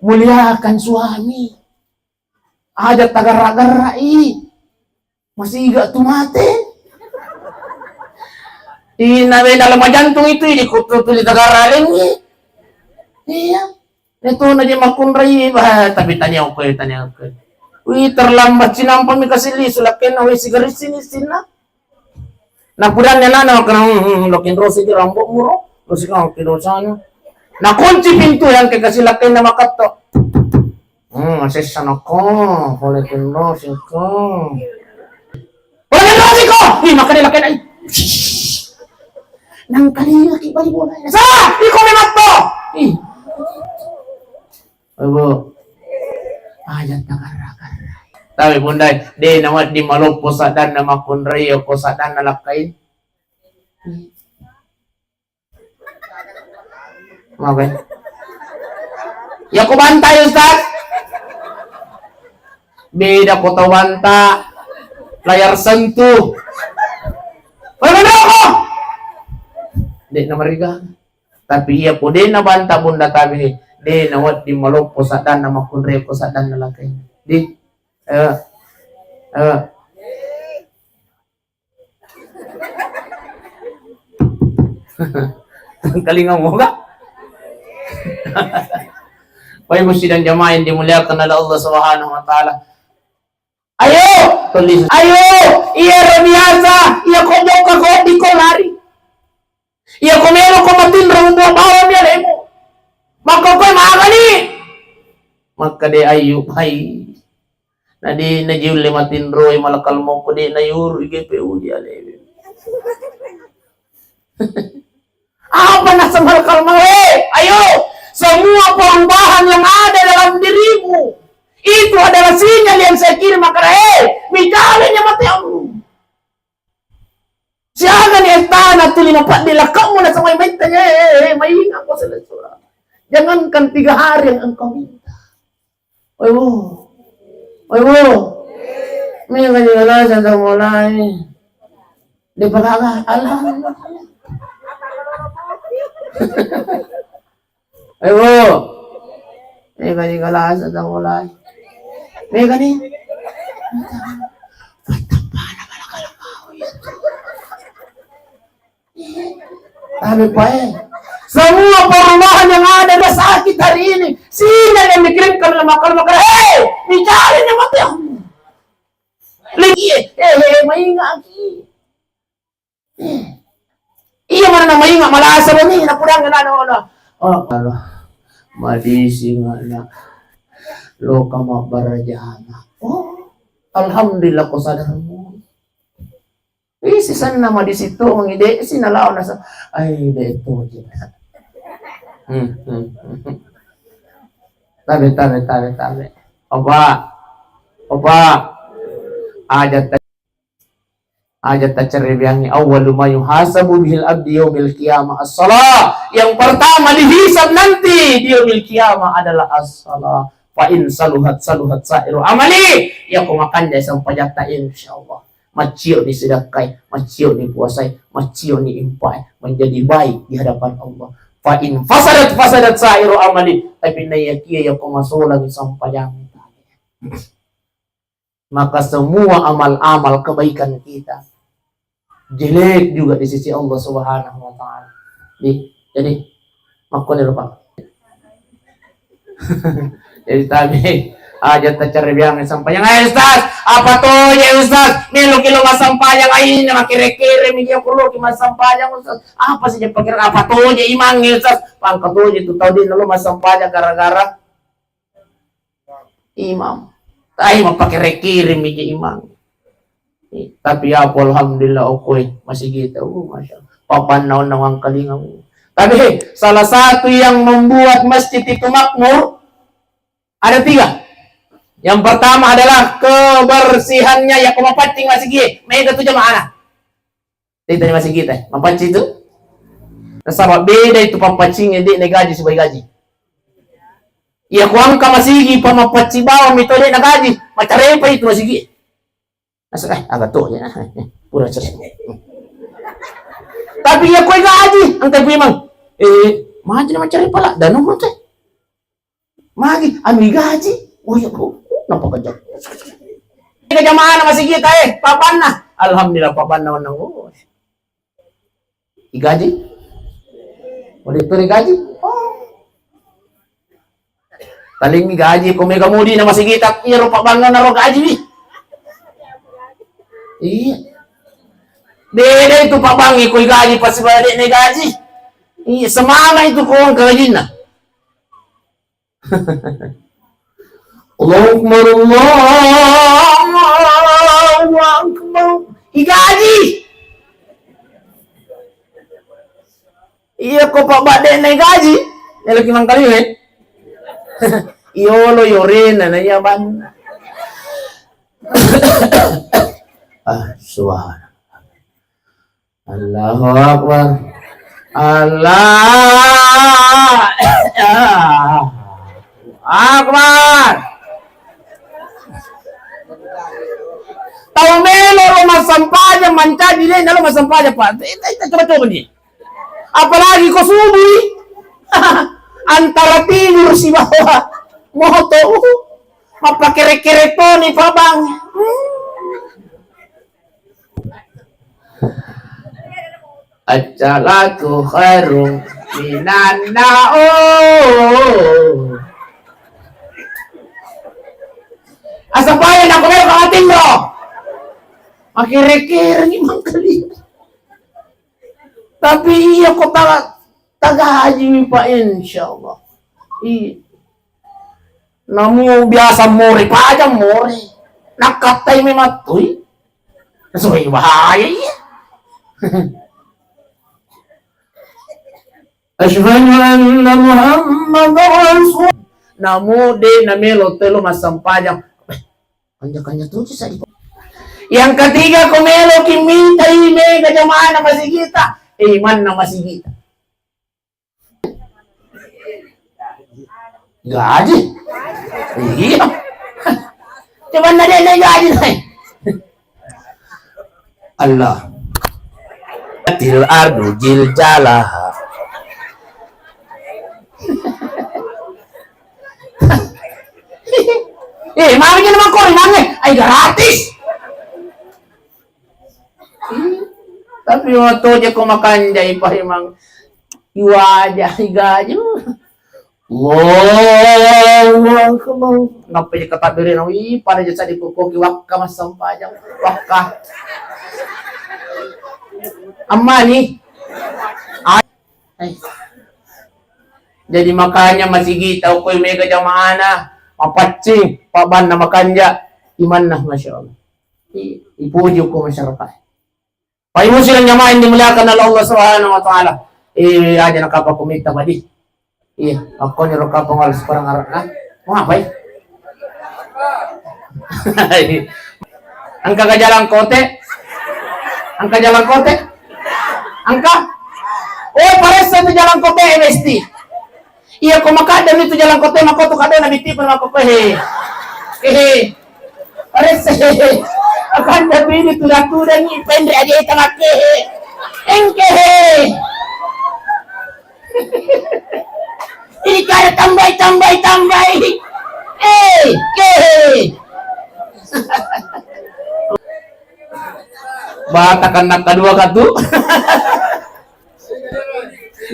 muliakan suami. Aja tagarra-garra i. Masiga tu mate. Ina beda lama jantung itu, di kutu tu di tagara lengi. Iya. Itu na je makkunrai, bah, tapi tania okko, tania okko. Wih, terlambat sinampa mi kasili, sulakenna, wih, sigaris sini, sini. Napudanni anana makkeda, "Hmm, hmm, lokinrosi ki rambokmu ro, losi kang ki dosana." Nakunci pintu yang ke kasi lakkainna makatto. Hmm, sessa nako, pole kinrosi ko. Pole kinrosi ko! Ih, makkeda lakkainna, ih. Nangkalinga ki bali bola. Sa, iko mematto. Ih. Ibu, aja takarra-karra. Tapi Bunda, de' nawedding maloppo saddanna makkunrai, ko saddanna lakkai. Mabe. Ya ko banta ya Ustaz. Beda ko tau banta. Layar sentuh. Woi, menroko. De' namariga. Tapi iya ko de' nabanta Bunda tabe, de' nawedding maloppo saddanna makkunrai ko saddanna lakkai. Di, eh, eh. Kalinga moga. Bapak Ibu sidang jamaah yang dimuliakan oleh Allah Subhanahu wa Ta'ala. Ayo, tulis. Ayo, iya ro biasa, iya ko jokka ko di ko lari. Iya ko melo ko matinro, umbo bawang mi alemu. Makkokkoe magani. Makkeda Ayub, hai. Na de' najiulle matinroi malakal maut ko de' nayuru i G P U di alewe. Apa nasa malakal maut? Eh, ayo, semua perubahan yang ada dalam dirimu itu adalah sinyal yang saya kirim, makkeda, eh, mijalanya mate Allah. Siaga ni ettana tuli mapeddi lakkamu nasaba maittanya, eh, eh, eh, mainga ko selesura. Jangankan tiga hari yang engkau minta. Woi, Bu. Woi, Bu. Mega ni lasa tau mulai. Dipagaga, alhamdulillah. Ayo. Mega ni galasa tau mulai. Mega ni. Patapana kala-kala mau ya. Tapi pae. Semua perubahan yang ada dan sakit hari ini, sinyal yang dikirimkan oleh makhluk-makhluk. Hei, bicara yang mati. Lagi, eh, eh, mainga ki. Iya, mana nama ingat malah asal ni nak pulang kena ada mana. Oh, Allah. Madisi ngana. Lo kama barajana. Oh, alhamdulillah ko sadar mu. Ih, si senna madisi tu mangide si nalao nasa. Ai de tu je. Hmm, hmm, hmm. Tabe, tabe, tabe, tabe. Opa. Opa. Aja Aja tacereweangngi, awwalu ma yuhasabu bihil abdi yaumil qiyamah as-salah. Yang pertama dihisab nanti di yaumil qiyamah adalah as-salah. Fa in saluhat saluhat sa'iru amali. Iya ko makanja sampajatta, insyaallah. Maccio ni sedekkai, maccio ni puasai, maccio ni impai, menjadi baik di hadapan Allah. Fa in fasadat fasadat sa'iru amali. Tapi naiyakia yako masolangi sampajang. Maka semua amal-amal kebaikan kita jelek juga di sisi Allah Subhanahu wa Ta'ala. Jadi, jadi, makkoniro, Pak. Jadi, tapi aja tacarebiang sampajang. "Eh, Ustaz, apa toje, Ustaz? Meloki lo massampajang, ai, na makere-kere mi dia kulo ki massampajang, Ustaz. Apa sih pakira apa toje imang, Ustaz?" Pangka toje tu tau di lo massampajang gara-gara imam. Tai mappakere-kere mi je imam. Eh, tapi apa, alhamdulillah, okkoe masigita. Uh, masya Allah. Papanna onnang wangkalinga. Tapi salah satu yang membuat masjid itu makmur ada tiga. Yang pertama adalah kebersihannya, ya, ko mapaccing masigi, mega tu jamaah. Titani masigi te, mapaccing tu. Nasaba beda itu pappaccing yang de' negaji sebagai gaji. Iya, ko engka masigi pa mapaccing bawang mi to de' nagaji, macarepa itu masigi. Nasaba, eh, agak tu ya. Pura cerita. Tapi iya, ko gaji, engka memang. Eh, maju na macarepa la, danu mate. Magi, anu igaji. Oh ya, oh, napa kejak? Ini jamaah na masigi ta, eh, papanna. Alhamdulillah, papanna onnang. Oh. Igaji? Udah itu digaji? Oh. Paling gaji ko mega mudi na masigi ta, iya ro pabangnga na ro gaji wi. Iya. Beda itu pabangngi ko igaji pasti balik ne gaji. Iya, semangat itu ko engka gajinna. Allahu Akbar, Allahu Akbar. Igaji. Iya, ko pabbaddena igaji. Meloki mangkaliwe. Iyolo yorena na iya banna. Ah, subhanallah. Allahu Akbar. Allah Akbar. Tau melo lo massampajang, mancaji de' nalo massampajang, Pak. Ita, ita coba-coba ni. Apalagi ko subuh. Antara tidur sibawa moto. Mappakere-kere toni, Pak Bang. Hmm. As-salatu khairum minan naum. Asapaya nak kau kau tinggal. Akhir-akhir ni mangkali. Tapi iya ko ta-, tagaji mi, Pak, insyaallah. Iya. Namu biasa more paja more. Nakattai memang tui. Sesuai bahaya iya. Asyhadu anna Muhammadar Rasul. Namu de' namelo telo massampajang. Kanja-kanja tu sa. Yang ketiga, ko meloki mintai mega jamaah na masigita, eh, imanna masigita. Gaji? Iya. Cuman na de' gaji, nai. Allah. Til ardu jiljalaha. Eh, mami ni makori mami, ai gratis. Tapi waktu je ko makanjai pahimang. Iwaja, igaji. Allahu Akbar. Nappa je katabberena, wi, pada jasa dikukuki wakka massampajang. Wakka. Ammani. Ai. Jadi makanya masigi tau koi mega jamaana, mapaccing, pabanna makanja, imanna, masya Allah. I-, ipuji ko masyarakat. Pai musi jamaah yang dimuliakan oleh Allah Subhanahu wa Ta'ala. Eh, aja nakapa kumitta padi. Iya, aku ni roka pengal sekarang arah. Mau apa ya? Angka ke jalan kote? Angka jalan kote? Angka? Oh, paressa itu jalan kote M S T. Iya, ko makadami tu jalan kote, mako tu kadona biti pun mako he. He. Rese. Akan tapi ini tuda-tuda ni pendre aja tengah ke. Engke he. Ini kada tambai, tambai, tambai. Eh, eh. Bata kan nak kedua katu.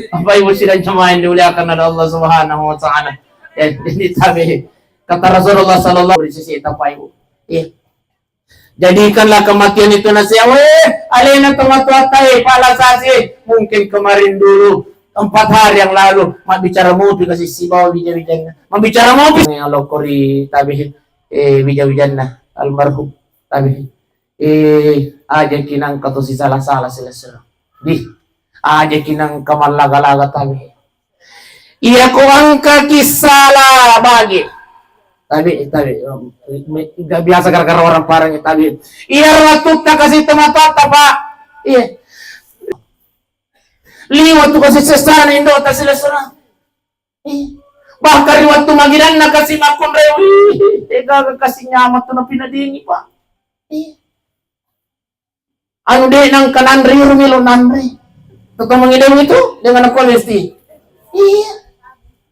Bapak Ibu sidang jemaah yang dimuliakan oleh Allah Subhanahu wa Ta'ala. Ya, ini tabe kata Rasulullah sallallahu alaihi wasallam, Bapak Ibu. Iya. Jadikanlah kematian itu nasihat. Weh, alena tomatoatta e, pala sasi, mungkin kemarin dulu, empat hari yang lalu, mabbicara mopi kasi sibawa wija-wijanna. Mabbicara mopi. Yang lokori tabe, eh, wija-wijanna almarhum tabe. Eh, ajaki nangka to sisala-sala silessureng. Di, ajaki nangka mallaga-laga tabe. Iya ko engkaki sala bage. Tabe, tabe, nggak biasa gara-gara orang parang tabe. Iya, ri wattutta kasi tomatoatta, Pak. Iya. Liwa tu kasi sessana indo'ta silessureng. Ih, bahkan ri wettu magidanna kasi makkunrai, wih, tega kasi nyameng tu napinadingi, Pak. Ih. Anu de' nangka nanre, iro melo nanre. Toto mangideng itu dengan aku mesti. Iya.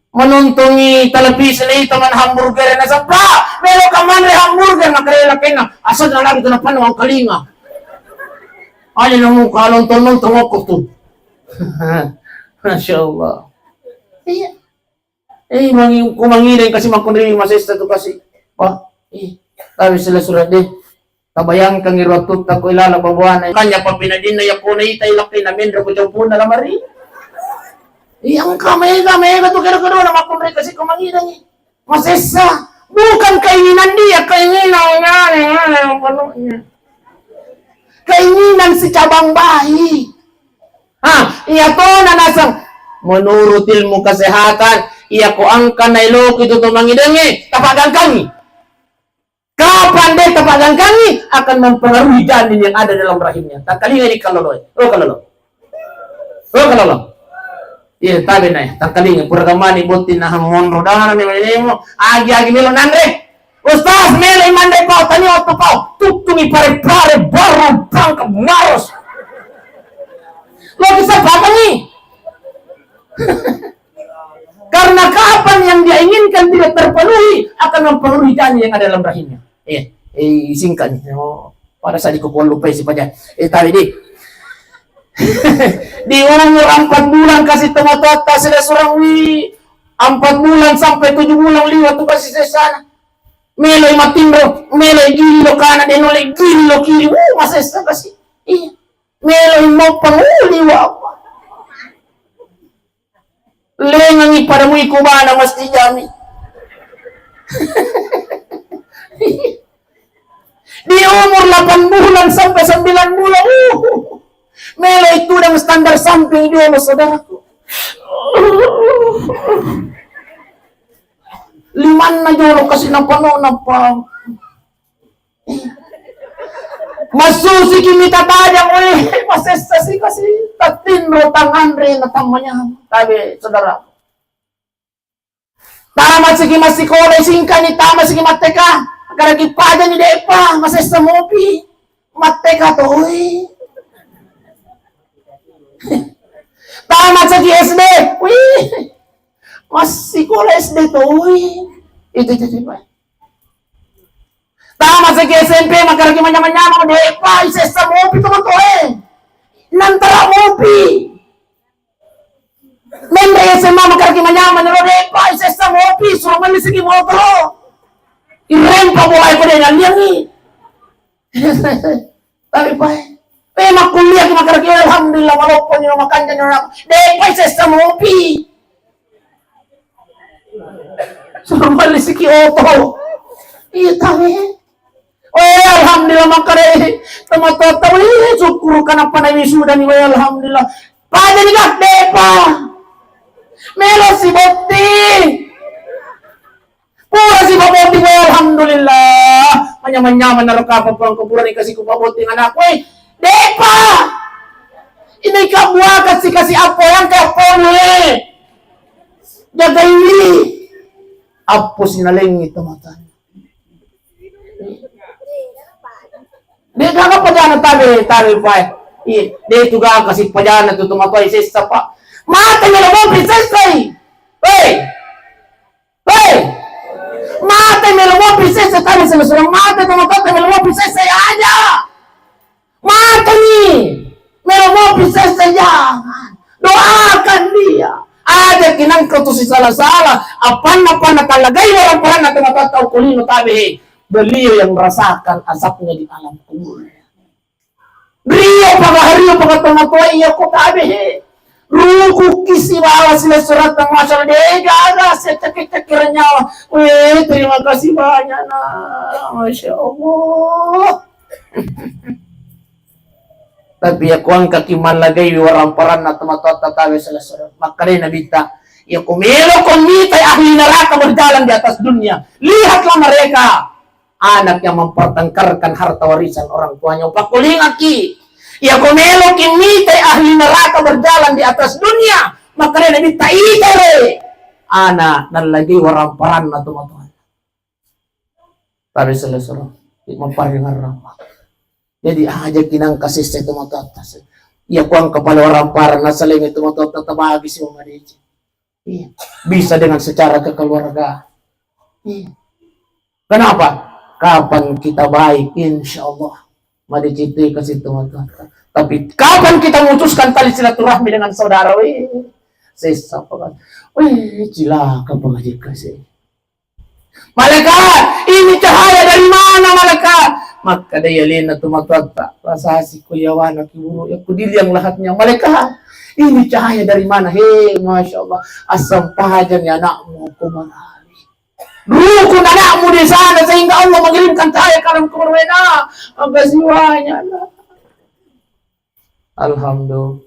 Menontongi televisi lagi teman hamburger na sabra, melo ka manre hamburger na kerela kena. Asal na lagi tu napanu angkalinga. Aja namu kalau nonton-nonton aku tu. Masya Allah. Iya. Eh, mangi-, ko mangideng kasi makkunrai masessa tu kasi. Wah, eh, tabe silessureng de. Tabayangkangi ri wattutta ko ilala babuana. Kanya papinadinna yakko naita ilakkai na menre ko coppona lamari. Iya, engka mega, mega tu kedo-kedona makkunrai kasi ko mangidengi. Masessa. Bukan keinginan dia, keinginan, keinginan si cabang bayi. Ha, iya tona naseng. Menurut ilmu kesehatan, iya ko engka nailoki tu to mangidengnge, tapagangkangi. Kapan de' tapagangkangi, akan mempengaruhi janin yang ada dalam rahimnya. Tangkalinga ini kalolo, eh. Oh, kalolo. Oh, kalolo. Iya, tabe nai. Tangkalinga, pura gamani botting na monro dana ni, agi-agi melo nanre. Ustaz, melo manre pao, tania wettu pao. Tuttungi pare-pare baru berangkat maros. Lo bisa patangi. Karena kapan yang dia inginkan tidak terpenuhi, akan mempengaruhi janin yang ada dalam rahimnya. Eh, eh, singkat nih. Oh, pada saat dikukul lupa si paja. Eh, tadi di. Di umur empat bulan kasi tomatoatta silessureng, wi. Empat bulan sampai tujuh bulan liwa tu kasi sessana. Meloi matinro, meloi gillo kana de' nole gillo kiri. Uh, masessa kasi. Iya. Meloi moppang, uh, liwa. Lengangi pada mui kubana mesti jami. Di umur delapan bulan sampai sembilan bulan, uh, meloi tudang standar samping jolo, saudaraku. Limanna jolo kasi napano napa. Massusiki mita tajang, weh, masessa si kasi tattinro tanganre na tammanyameng. Tabe, saudara. Tamasiki massikola, singkani tamasiki matteka. Karaki pajani de'pa, masessa mopi. Matteka toi. Tamasiki S D, wih. Massikola S D toi. Itu, itu, itu, Pak. Tamasiki S M P, makaraki manyameng-nyameng, de'pa isessa mopi tomatoae. Nantara mopi. Menre S M A, makaraki manyameng, nero de'pa isessa mopi, suro mellisiki motoro. Irempa bolae ko de' nalliangi. Tapi pae. Eh, makkuliah ki makaraki, alhamdulillah, walaupun ino makanja ino nak. De'pa isessa mopi. Suro mellisiki oto. Iya, tabe. Oh, alhamdulillah, makkeda tomatoatta, wih, syukur kenapa na wisudani, wih, alhamdulillah. Pajani, Kak, de'pa. Melo si botting. Pura si pabotting, wih, alhamdulillah. Manyameng-nyameng naro kapang pulang kuburan, ikasi ku pabotting anakku, wih. De'pa. Ini kabuakan si kasi apa yang kayak apa, wih. Jagai. Appo sinalengngi tomatoanna. De' gaga pajana tabe, tabe pae. Iya, de' tu gaga si pajana tu tomatoa isessa, Pak. Mate melo mopi sessai. Hei! Hei! Mate melo mopi sese tadi selesai mate teman-teman melo mopi sese aja. Mateni melo mopi sese jangan. Doakan dia. Aja kinangka tu sisala-sala. Apanna-panna tallagai orang peranna teman-teman tau kulino tabe. Beliau yang merasakan azabnya di alam kubur. Rio paga rio paga tomatoa iya ko tabe he. Ruku kisi bala sila surata masya Allah de gaga saya cekik-cekik nyawa. Weh, terima kasih banyak nak. Masya Allah. Tapi ya kuang kaki mallagai waramparanna tomatoa tabe sila surata. Makanya Nabi ta, ya ko melo ko mitai ahli neraka berjalan di atas dunia. Lihatlah mereka. Anak yang mempertengkarkan harta warisan orang tuanya. Upakulingaki. Iya ko meloki mitai ahli neraka berjalan di atas dunia, maka dia Nabi ta itere. Ana nallagi waramparanna tomatoa. Tapi selesai. Maparingarrang. Jadi aja kinang kasih saya tomatoa. Iya kuang kepala waramparan nasaleng tomatoa tabagi si mama deci. Iya. Bisa dengan secara kekeluargaan. Iya. Kenapa? Kapan kita baik, insya Allah. Mari kita kasih teman-teman. Tapi kapan kita memutuskan tali silaturahmi dengan saudara, weh, sesa apa kan? Weh, cilaka pengaji kasih. Malaikat, ini cahaya dari mana malaikat? Maka dia lena tu matatta. Rasa si kuyawana kiburu ya kudiliang lahatnya malaikat. Ini cahaya dari mana? Hei, masya Allah. Asam pajang ya anakmu kumarali. Rukun anakmu di sana sehingga Allah mengirimkan cahaya ke alam kubur wena. Makasih banyak nak. Alhamdulillah.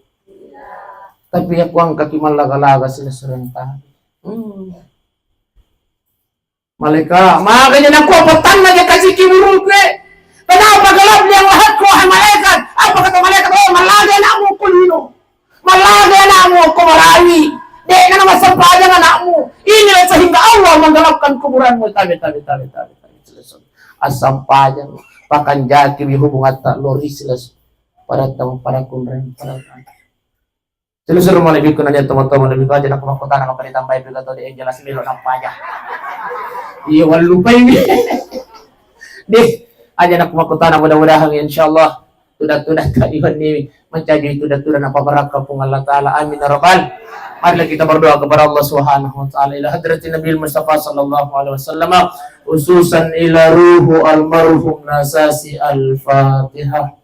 Tapi aku angkat iman laga-laga sila serentang. Hmm. Malaikat, makanya nak kuat petang aja kasih kiburu gue. Kenapa gelap yang lahat kuah malaikat? Apa kata malaikat? Oh, malah dia nak mukul Mallaga anakmu okko marawi, de'na namassempajang anakmu. Inilah sehingga Allah menggelapkan kuburanmu. Tabe, tabe, tabe, tabe, tabe. Assampajang, pakanjaki wi hubungatta lori silas pada tau pada kunreng pada. Silusuru malebbiku nanya teman-teman lebih aja nak makkutana maka ditambahi piga tau de jelas melo nampaja. Iya wallupai. Deh, aja nak makkutana mudah-mudahan insyaallah tuda-tuda ta iwenni mancaji tuda-tuda napabarakka Puang Allah Ta'ala. Amin ya rabbal. Marilah kita berdoa kepada Allah Subhanahu wa Ta'ala ila hadratin Nabi Mustafa sallallahu alaihi wasallam, khususan ila ruhu almarhum Nasasi. Al-Fatihah.